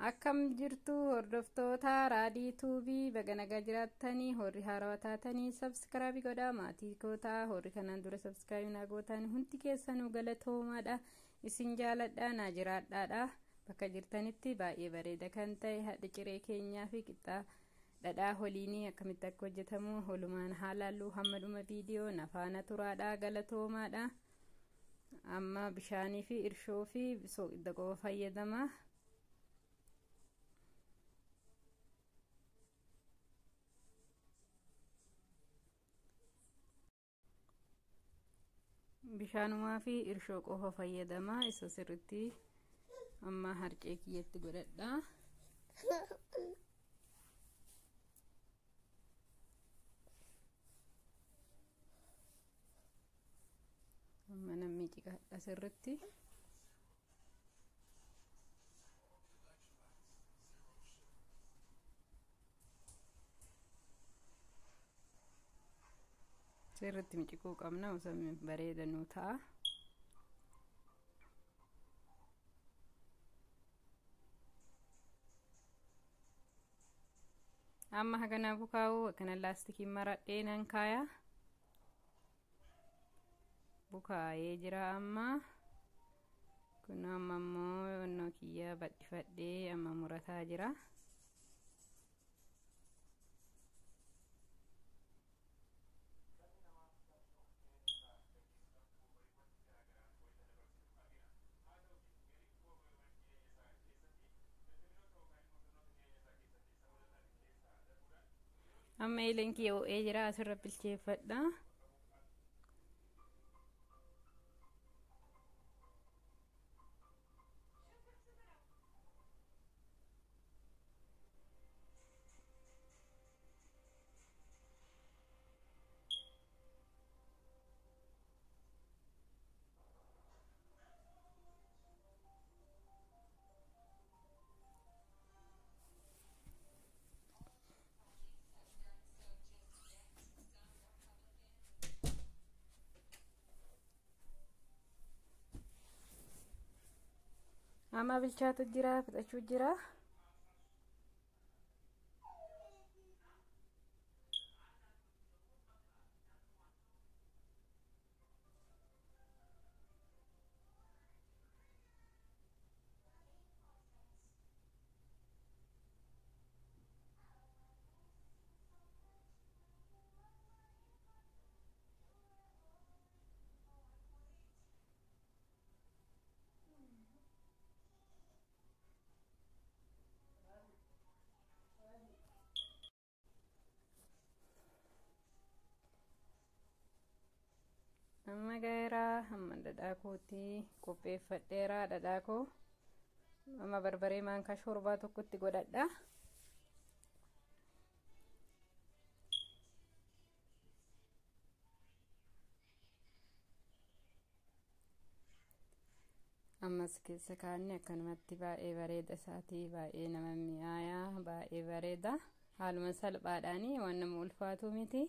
Akkam jirtu hordoftoota Raadii Tuubii, baga nagaa jiraattanii. Horri haarawaa taatanii subscribe godhaa maatii kootaa. Horri kanaan dura subscribe naa gootan hundi keessanuu galatoomaadha, isin jaaladha, naa jiraadhaadha bakka jirtanitti. Baay'ee bareeda kan ta'e hadha ciree keenyaa fi qixxaa dhadhaa holiinii akkamitti akka hojjetamu holumaan haalaallu. Hamma dhuma viidiyoo nafaana turaadha, galatoomaadha. Amma bishaanii fi irshoo fi soogidda qofa fayyadama. Bishaanumaa fi irshoo qofa fayyadama. Isa sirritti amma harcee kiyyatti godhadha. Amma namni ciqadha sirritti. Sirritti miciquu qabna, osoo bareeda nuu ta'a. Amma hagana bukaa'u akkana laastikiin maradhee nan kaaya. Bukaa'ee jira amma. Kun amma immoo onnoo kiyya badhifadhee amma murataa jira. Amma eeleen kiyya ho'ee jira, asirra bilcheeffadha. Amma bilchaatu jira, fixachuu jira. Amma gaheera. Amma dhadhaa kootii qopheeffadheera. Dhadhaa koo amma barbaree maankaa shorbaa tokkotti godhadha. Ammas keessa kaanne akkanumatti baay'ee bareeda isaatii, baay'ee nama mi'aayaa, baay'ee bareeda. Haaluma salphaadhaanii, waan nama ulfaatu miti.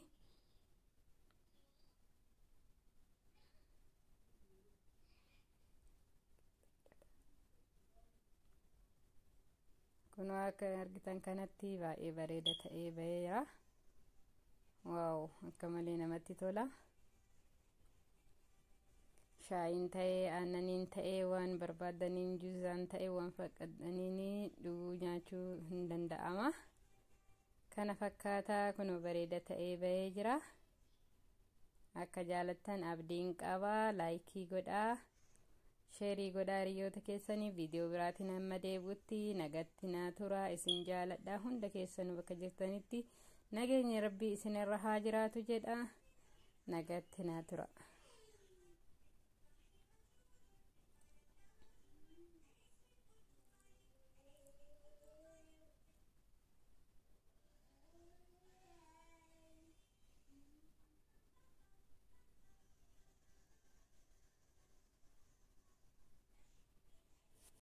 Kun akka argitan kanatti baay'ee bareeda ta'ee baheera. Wow, akka malee namatti tola. Shaayiin ta'ee, aannaniin ta'ee, waan barbaadaniin, juuzaan ta'ee, waan faqqadaniin dhuguu nyaachuu hin danda'ama. Kana fakkaataa kunoo bareeda ta'ee bahee jira. Akka jaalattan abdiin qaba. Like godhaa, share godhaa hiriyoota keessanii. Viidiyoo biraatiin hamma deebi'utti nagatti naa tura. Isin jaaladha. Hunda keessanuu bakka jirtanitti nageenya Rabbii isinirra haa jiraatu jedha. Nagatti naa tura.